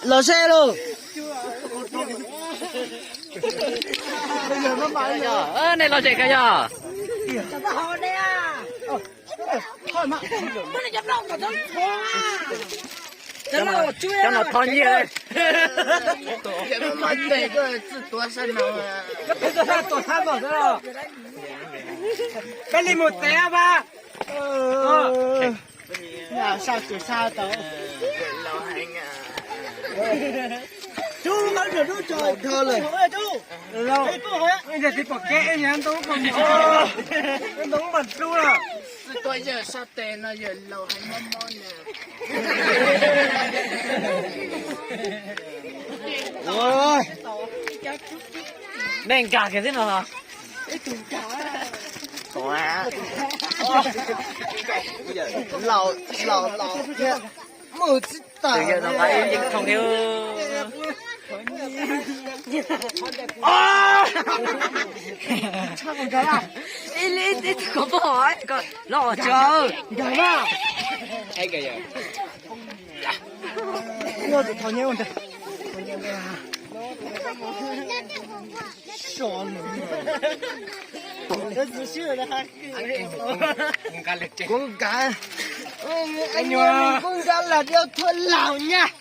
Los seb lauj. Nej los tsev kawg yog? Cov no thov nyiaj. Peb li mus teb mas. Sab tsis sab tau. Tus qhov nrog lub tso dhau lawm. Tus pom kev ntoo mas hlub lawm. Tuaj yawg sab tes no yawg laus heev mob mob na. Nej nkag kiag xwb no. Laus laus laus thiab, mus tsis tawm. Tus yawg no nqa ib yeej thooj thiab. Ib tus kom poj los tso. Ua tus thov nyiaj ua ntej. Kuv nkad, kuv nkad las yog thuam laus nyaj.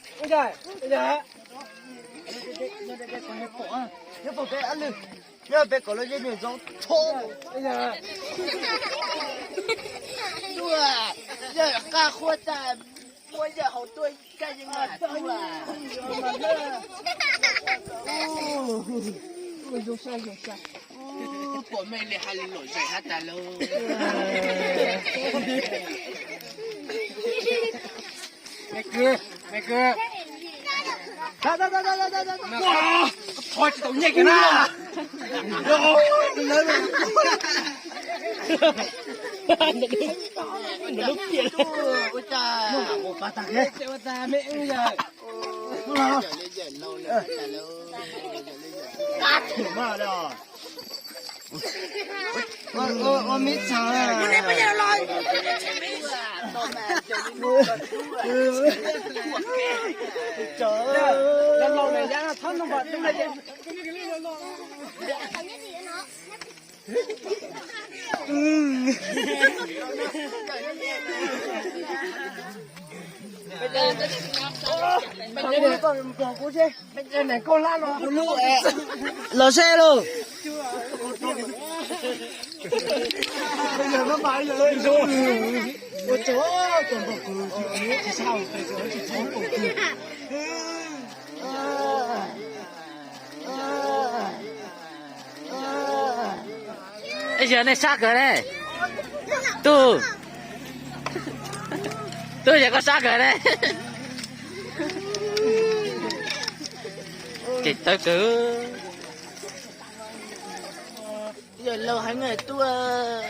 Nyob pem ab lwg, nyob pem kom lawv yog nws zoo tho. Tuaj, yawg qaj qhuab tas, muab yawg haus tuaj kaj yeej mas tuaj. Pom me li hais li lom zem hab tas lauj. Me kwv, me kwv. Thov tsis tau nyiaj kiag na. Ua cas ua pas tag kiag. Ua me txhav. Los seb lauj. Yog nej sab kawg ne. Tub, tub yog koj sab kawg ne. Ces tawv kawg. Yawg laus heev tuaj.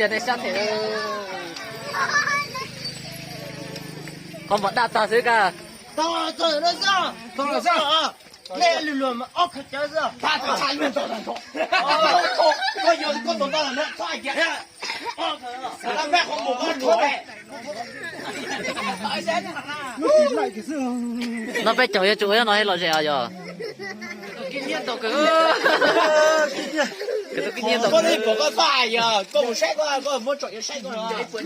Yog nej sab them. Qhov muag daj tag xwb kag. Nej lwm luag mas ob khav cawv xwb. No peb caug yuav tsum ua no los zem os yog. Koj mus saib koj, koj muab tsom yuav saib koj.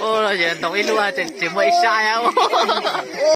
Ua los yog ntaus ib lub tseem muaj ib sab.